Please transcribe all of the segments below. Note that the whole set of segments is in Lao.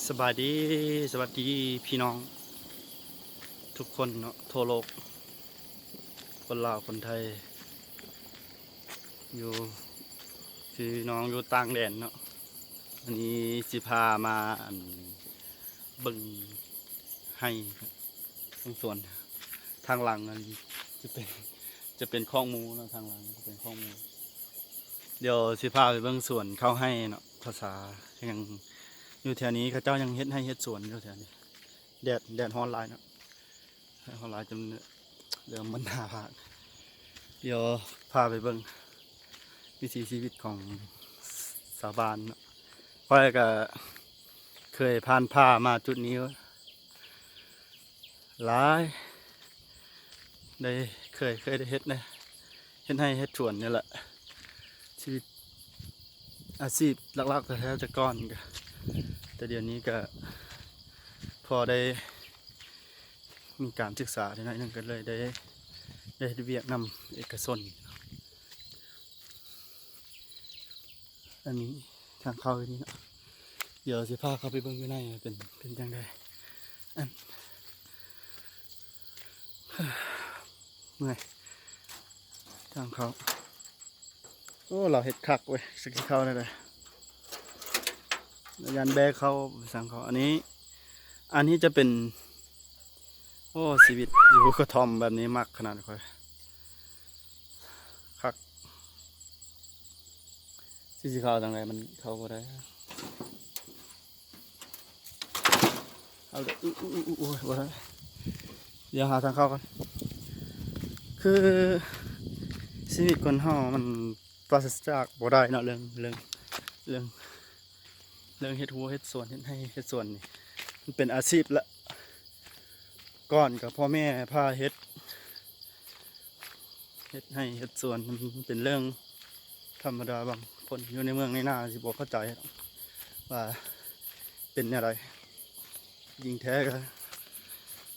ສະບາຍດີ ສະຫວັດດີພີ່ນ້ອງທຸກຄົນເນາະ ທົ່ວໂລກ ຄົນລາວ ຄົນໄທ ຢູ່ ພີ່ນ້ອງຢູ່ຕ່າງແດນເນາະ. ອັນນີ້ຊິພາມາ ອັນ ເບິ່ງໄຮ່ ເບິ່ງສວນ ທາງຫຼັງນັ້ນຈະເປັນ ຈະເປັນຄອກໝູເນາະ ທາງຫຼັງຈະເປັນຄອກໝູ. ດຽວຊິພາໄປເບິ່ງສວນເຂົ້າໄຮ່ເນາະ ພາສາຫຍັງ ຢູ່ແຖວນີ້ເຂົາເຈົ້າຍັງເຮັດໄຮ່ເຮັດສວນຢູ່ແຖວນີ້. ແດດ ແດດຮ້ອນຫຼາຍເນາະ ແດດຮ້ອນຫຼາຍຈົນເລີ່ມມັນໜ້າພາກ. ດຽວພາໄປເບິ່ງວິຖີຊີວິດຂອງຊາວບ້ານເນາະ. ຂ້ອຍກະເຄີຍຜ່ານຜ່າມາຈຸດນີ້ ຫຼາຍ ໄດ້ເຄີຍ ເຄີຍໄດ້ເຮັດນະ ເຮັດໄຮ່ເຮັດສວນນີ້ແຫຼະ ຊີວິດ ອາຊີບຫຼັກໆແທ້ໆແຕ່ກ່ອນກະ ແຕ່ດຽວນີ້ກະພໍໄດ້ມີການສຶກສາໜ້ອຍໜຶ່ງ ກະເລີຍໄດ້ ໄດ້ເຮັດວຽກນຳເອກະຊົນ. ອັນນີ້ທາງເຂົ້າຢູ່ນີ້ເນາະ ດຽວຊິພາເຂົ້າໄປເບິ່ງຢູ່ໃນເປັນ ເປັນຈັ່ງໃດ. ອັນ ເມື່ອຍ ທາງເຂົ້າ ໂອ້ ລາວເຮັດຄັກເວີຍ ຈັກຊິເຂົ້າແນວໃດ ຢ້ານແບກເຂົ້າໄປສັ່ງເຂົ້າ. ອັນນີ້ ອັນນີ້ຈະເປັນ ໂອ້ ຊີວິດຢູ່ກະທ່ອມແບບນີ້ມັກຂະໜາດຂ້ອຍ ຄັກ ຊິ ຊິເຂົ້າທາງໃດ ມັນເຂົ້າບໍ່ໄດ້ ເອົາເດີ ອຸ ອຸ ອຸ ອຸ ໂອ້ຍ ບໍ່ໄດ້ ດຽວຫາທາງເຂົ້າກ່ອນ. ຄືຊີວິດຄົນເຮົາມັນປາສະຈາກບໍ່ໄດ້ເນາະ ເລື່ອງ ເລື່ອງ ເລື່ອງ ເລື່ອງເຮັດຮົ້ວເຮັດສວນ ເຮັດໄຮ່ເຮັດສວນນີ້ ມັນເປັນອາຊີບລະ ກ່ອນກະພໍ່ແມ່ພາເຮັດ ເຮັດໄຮ່ເຮັດສວນ ມັນເປັນເລື່ອງທຳມະດາ. ບາງຄົນຢູ່ໃນເມືອງໃນນາຊິບໍ່ເຂົ້າໃຈວ່າເປັນແນວໃດ ຈິງແທ້ກະ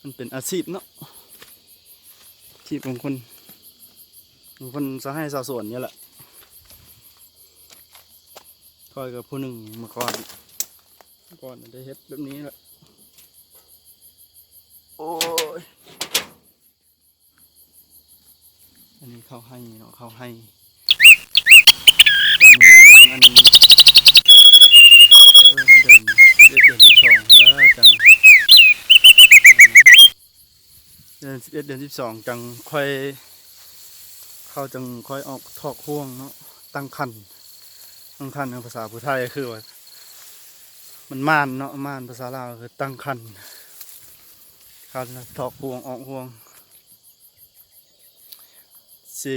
ມັນເປັນອາຊີບເນາະ ອາຊີບຂອງຄົນ ຂອງຄົນຊາວໄຮ່ຊາວສວນນີ້ແຫຼະ. ຂ້ອຍກະຜູ້ໜຶ່ງເມື່ອກ່ອນ ເມື່ອກ່ອນໄດ້ເຮັດແບບນີ້ແຫຼະ. ໂອ້ຍ ອັນນີ້ເຂົ້າໄຮ່ເນາະ ເຂົ້າໄຮ່ ອັນນີ້ມັນ ເອີ ເດືອນສິບເອັດ ເດືອນສິບສອງແລ້ວຈັ່ງ ເດືອນສິບເອັດ ເດືອນສິບສອງຈັ່ງຄ່ອຍ ເຂົາຈັ່ງຄ່ອຍອອກຖອກຮ່ວງເນາະ ຕັ້ງຄັນ ຕັ້ງຄັນໃນພາສາຜູ້ໄທຄືວ່າ ມັນໝານເນາະ ໝານພາສາລາວຄືຕັ້ງຄັນ ຄັນຖອກຮ່ວງອອກຮ່ວງ. ຊິ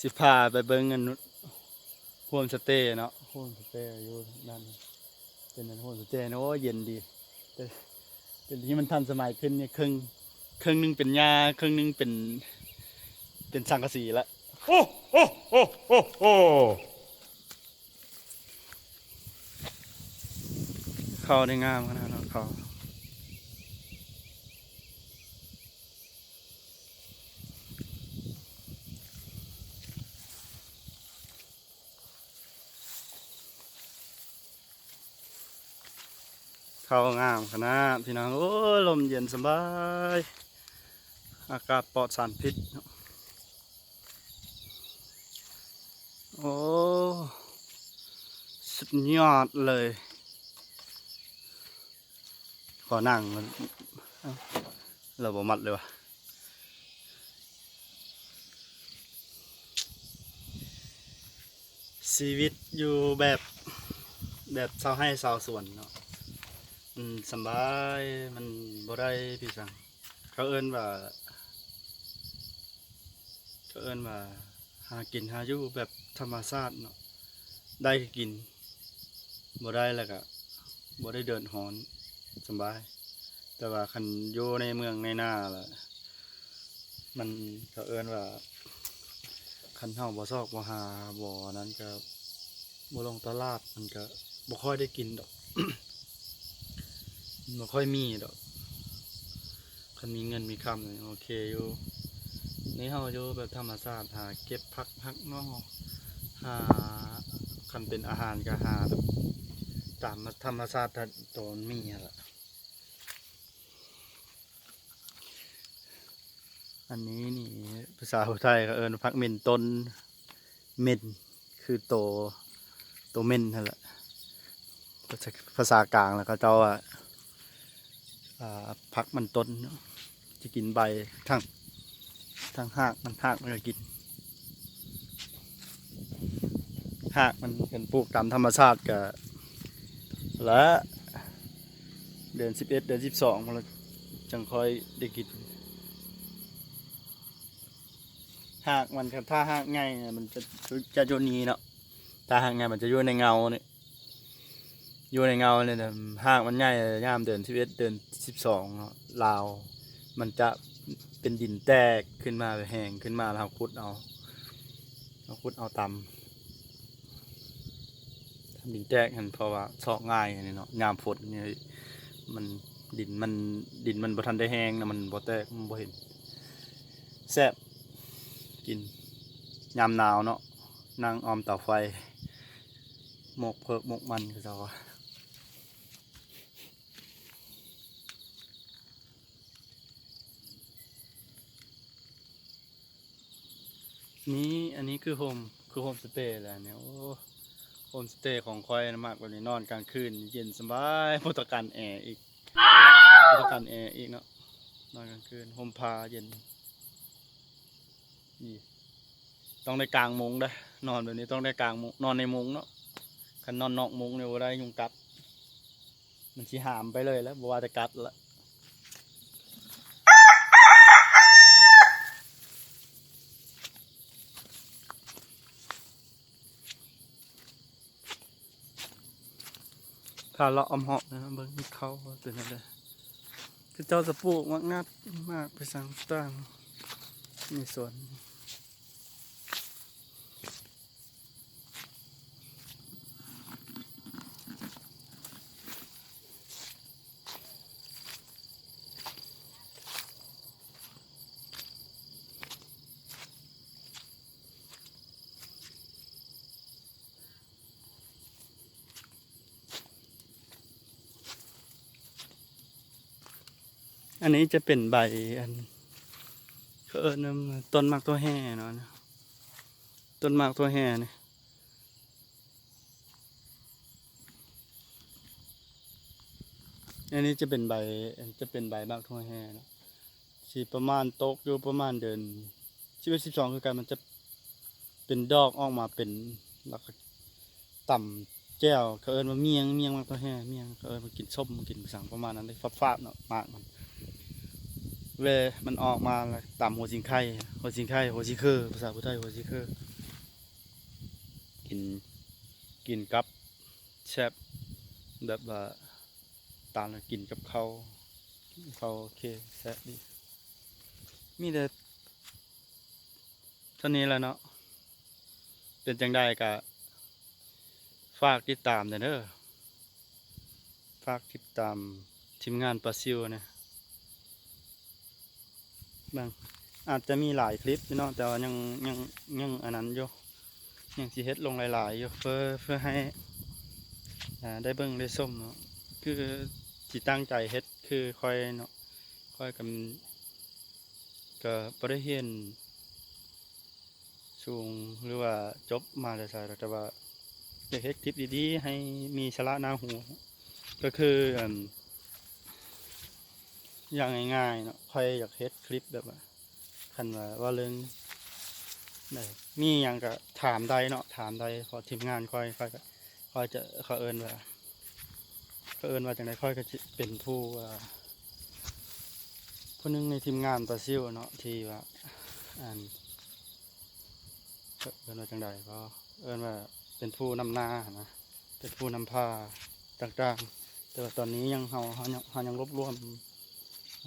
ຊິພາໄປເບິ່ງອັນໂຮມສະເຕເນາະ ໂຮມສະເຕຢູ່ນັ້ນ ເປັນອັນໂຮມສະເຕເນາະ ໂອ້ ເຢັນດີ ແຕ່ ແຕ່ທີ່ມັນທັນສະໄໝຂຶ້ນນີ້ ເຄິ່ງ ເຄິ່ງໜຶ່ງເປັນຫຍ້າ ເຄິ່ງໜຶ່ງເປັນ ເປັນສັງກະສີລະ. ໂອ້ ໂອ້ ໂອ້ ໂອ້ ໂອ້. ເຂົ້າໄດ້ງາມຂະໜາດເນາະ ເຂົ້າ ເຂົ້າງາມຂະໜາດພີ່ນ້ອງ. ໂອ້ຍ ລົມເຢັນສະບາຍ ອາກາດປອດສານພິດ. ໂອ້ ສຸດຍອດເລີຍ. ຂໍນັ່ງ ເອົ້າ ລາວບໍ່ມັດເລີຍວະ. ຊີວິດຢູ່ແບບ ແບບຊາວໄຮ່ຊາວສວນເນາະ ມັນສະບາຍ ມັນບໍ່ໄດ້ພິສັງ. ເຂົາເອີ້ນວ່າ ເຂົາເອີ້ນວ່າຫາກິນຫາຢູ່ແບບທຳມະຊາດເນາະ ໄດ້ກະກິນ ບໍ່ໄດ້ລະກະບໍ່ໄດ້ເດືອດຮ້ອນ ສະບາຍ. ແຕ່ວ່າຄັນຢູ່ໃນເມືອງໃນນາລະ ມັນ ເຂົາເອີ້ນວ່າ ຄັນເຮົາບໍ່ຊອກບໍ່ຫາ ບໍ່ອັນນັ້ນກະ ບໍ່ລົງຕະຫຼາດ ມັນກະບໍ່ຄ່ອຍໄດ້ກິນດອກ ບໍ່ຄ່ອຍມີດອກ. ຄັນມີເງິນມີຄຳນີ້ໂອເຄຢູ່. ນີ້ເຮົາຢູ່ແບບທຳມະຊາດ ຫາເກັບຜັກຫັກໜໍ່ ຫາ ຄັນເປັນອາຫານກໍຫາແບບຕາມທຳມະຊາດ ໂຕມັນມີຫັ້ນລະ. ອັນນີ້ນີ້ພາສາໄທເຂົາເອີ້ນຜັກເໝັນຕົ້ນ ເໝັນຄືໂຕ ໂຕເໝັນຫັ້ນລະ. ພາສາ ພາສາກາງລະເຂົາເຈົ້າວ່າ ອ່າ ຜັກມັນຕົ້ນເນາະ ຈະກິນໃບ ທັງ ທັງຮາກມັນ ຮາກມັນກໍກິນ ຮາກມັນ ຄັນປູກຕາມທຳມະຊາດກະ ລະເດືອນສິບເອັດ ເດືອນສິບສອງພຸ້ນລະ ຈັ່ງຄ່ອຍໄດ້ກິນ. ຮາກມັນ ຄັນຖ້າຮາກໃຫຍ່ມັນຈະ ຈະຢູ່ນີ້ເນາະ ຖ້າຮາກໃຫຍ່ມັນຈະຢູ່ໃນເງົານີ້ ຢູ່ໃນເງົານີ້ນະ ຮາກມັນໃຫຍ່ຍາມເດືອນສິບເອັດ ເດືອນສິບສອງເນາະ ລາວ ມັນຈະເປັນດິນແຕກຂຶ້ນມາ ແຫ້ງຂຶ້ນມາ ແລ້ວເຮົາຂຸດເອົາ ເຮົາຂຸດເອົາຕຳ ຕຳດິນແຕກຫັ້ນ ເພາະວ່າຊອກງ່າຍນີ້ເນາະ ຍາມຝົນນີ້ ມັນ ດິນມັນ ດິນມັນບໍ່ທັນໄດ້ແຫ້ງນະ ມັນບໍ່ແຕກ ມັນບໍ່ເຫັນ ແຊບ ກິນຍາມໜາວເນາະ ນັ່ງອ້ອມເຕົາໄຟ ໝົກເພິກໝົກມັນ ເຂົາເຈົ້າວ່າ. ນີ້ ອັນນີ້ຄືໂຮມ ຄືໂຮມສະເຕແຫຼະນີ້. ໂອ້ ໂຮມສະເຕຂອງຂ້ອຍນະ ມັກແບບນີ້ ນອນກາງຄືນເຢັນສະບາຍ ບໍ່ຕ້ອງການແອອີກ ບໍ່ຕ້ອງການແອອີກເນາະ ນອນກາງຄືນ ຮົ່ມຜ້າເຢັນ. ນີ້ ຕ້ອງໄດ້ກາງມຸ້ງເດີ້ ນອນແບບນີ້ຕ້ອງໄດ້ກາງມຸ້ງ ນອນໃນມຸ້ງເນາະ ຄັນນອນນອກມຸ້ງນີ້ບໍ່ໄດ້ ຍຸງກັດ ມັນຊິຫາມໄປເລີຍແຫຼະ ບໍ່ວ່າແຕ່ກັດລະ. ພາເລາະອ້ອມຮອບນະ ເບິ່ງເຂົາວ່າເປັນແນວໃດ ເຂົາເຈົ້າຈະປູກໝາກງັດ ໝາກໄປສັງຕ່າງໃນສວນ. ອັນນີ້ຈະເປັນໃບ ອັນ ເຂົາເອີ້ນວ່າຕົ້ນໝາກຖົ່ວແຮ່ເນາະ ຕົ້ນໝາກຖົ່ວແຮ່ນີ້. ອັນນີ້ຈະເປັນໃບ ຈະເປັນໃບໝາກຖົ່ວແຮ່ເນາະ ຊິປະມານ ຕົກຢູ່ປະມານເດືອນສິບເອັດ ສິບສອງຄືກັນ ມັນຈະເປັນດອກອອກມາເປັນ ແລ້ວກໍຕຳແຈ່ວ ເຂົາເອີ້ນວ່າໝ້ຽງ ໝ້ຽງໝາກຖົ່ວແຮ່ ໝ້ຽງ ເຂົາເອີ້ນວ່າກິນສົ້ມ ກິນຫຍັງປະມານນັ້ນເດ້ ຝາດໆເນາະ ໝາກມັນ ເວລາມັນອອກມາແລ້ວຕຳຫົວສີໄຄ ຫົວສີໄຄ ຫົວສີເຄີ ພາສາຜູ້ໄທ ຫົວສີເຄີ ກິນ ກິນກັບ ແຊບ ແບບວ່າຕຳແລ້ວກິນກັບເຂົ້າ ເຂົ້າ ໂອເຄ ແຊບດີ. ມີແຕ່ເທົ່ານີ້ແຫຼະເນາະ ເປັນຈັ່ງໃດກະຝາກຕິດຕາມແດ່ເດີ ຝາກຕິດຕາມທີມງານປາຊິວແດ່. ເບິ່ງ ອາດຈະມີຫຼາຍຄລິບຢູ່ເນາະ ແຕ່ວ່າຍັງ ຍັງ ຍັງອັນນັ້ນຢູ່ ຍັງຊິເຮັດລົງຫຼາຍໆຢູ່ ເພື່ອ ເພື່ອໃຫ້ ອ່າ ໄດ້ເບິ່ງໄດ້ຊົມເນາະ ຄືຊິຕັ້ງໃຈເຮັດຄືຂ້ອຍເນາະ ຂ້ອຍກໍ ກໍບໍ່ໄດ້ຮຽນ ສູງ ຫຼືວ່າຈົບມາແຕ່ໃສດອກ ແຕ່ວ່າຢາກເຮັດຄລິບດີໆ ໃຫ້ມີສາລະໜ້າຮູ້ ກໍຄື ອັນ ຢ່າງງ່າຍໆເນາະ ຂ້ອຍຢາກເຮັດຄລິບແບບວ່າ ຄັນວ່າເວົ້າເລື່ອງໃດ ມີຫຍັງກໍຖາມໄດ້ເນາະ ຖາມໄດ້ ເພາະທີມງານຂ້ອຍ ຂ້ອຍກໍ ຂ້ອຍຈະ ເຂົາເອີ້ນວ່າ ເຂົາເອີ້ນວ່າຈັ່ງໃດ ຂ້ອຍກໍຊິເປັນຜູ້ ອ່າ ຜູ້ໜຶ່ງໃນທີມງານປາຊິວເນາະ ທີ່ວ່າ ອັນ ເອີ້ນວ່າຈັ່ງໃດ ກໍເອີ້ນວ່າເປັນຜູ້ນຳໜ້າຫັ້ນນະ ເປັນຜູ້ນຳພາຕ່າງໆ ແຕ່ວ່າຕອນນີ້ຍັງ ເຮົາ ເຮົາຍັງ ເຮົາຍັງລວບລວມ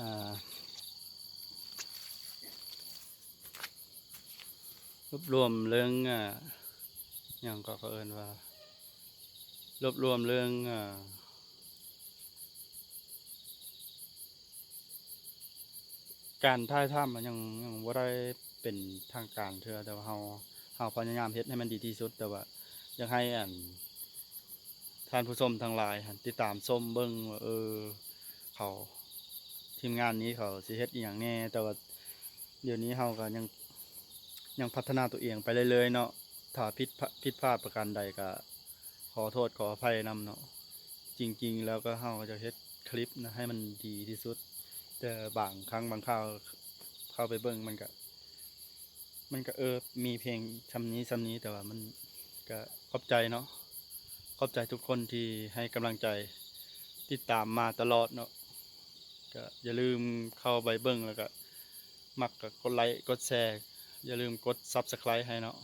ອ່າ ລວບລວມເລື່ອງ ອ່າ ຫຍັງກໍເຂົາເອີ້ນວ່າ ລວບລວມເລື່ອງ ອ່າ ການຖ່າຍທຳມັນຍັງ ຍັງບໍ່ໄດ້ເປັນທາງການເທື່ອ ແຕ່ວ່າເຮົາ ເຮົາພະຍາຍາມເຮັດໃຫ້ມັນດີທີ່ສຸດ ແຕ່ວ່າ ຢາກໃຫ້ອັນ ທ່ານຜູ້ຊົມທັງຫຼາຍຫັ້ນ ຕິດຕາມຊົມເບິ່ງວ່າ ເອີ ເຂົາ ທີມງານນີ້ເຂົາຊິເຮັດອີ່ຫຍັງແດ່ ແຕ່ວ່າດຽວນີ້ເຮົາກໍຍັງ ຍັງພັດທະນາຕົວເອງໄປເລື້ອຍໆເນາະ. ຖ້າຜິດພະ ຜິດພາດປະການໃດກໍຂໍໂທດຂໍອະໄພນຳເນາະ. ຈິງໆແລ້ວກໍເຮົາກໍຈະເຮັດຄລິບນະໃຫ້ມັນດີທີ່ສຸດ, ແຕ່ບາງຄັ້ງບາງຄາວເຂົ້າໄປເບິ່ງມັນກະ ມັນກະ ເອີ ມີພຽງຊ່ຳນີ້ຊ່ຳນີ້ ແຕ່ວ່າມັນກະຂອບໃຈເນາະ, ຂອບໃຈທຸກຄົນທີ່ໃຫ້ກຳລັງໃຈ ຕິດຕາມມາຕະຫຼອດເນາະ. ກະຢ່າລືມເຂົ້າໄປເບິ່ງ ແລ້ວກະມັກກະກົດໄລກົດແຊ, ຢ່າລືມກົດ Subscribe ໃຫ້ເນາະ.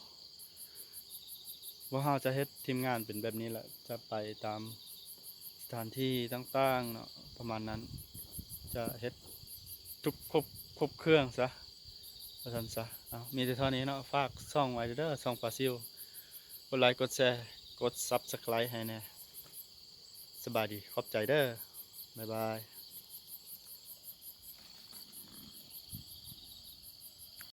ພວກເຮົາຈະເຮັດທີມງານເປັນແບບນີ້ແຫຼະ, ຈະໄປຕາມສະຖານທີ່ຕ່າງໆເນາະ ປະມານນັ້ນ, ຈະເຮັດທຸກຄົບ ຄົບເຄື່ອງຊະ ວ່າຊັ້ນຊະ. ເອົາ ມີແຕ່ເທົ່ານີ້ເນາະ, ຝາກຊ່ອງໄວ້ເດີ ຊ່ອງປາຊິວ, ກົດໄລກົດແຊ ກົດ Subscribe ໃຫ້ແດ່. ສະບາຍດີ ຂອບໃຈເດີ ບາຍບາຍ.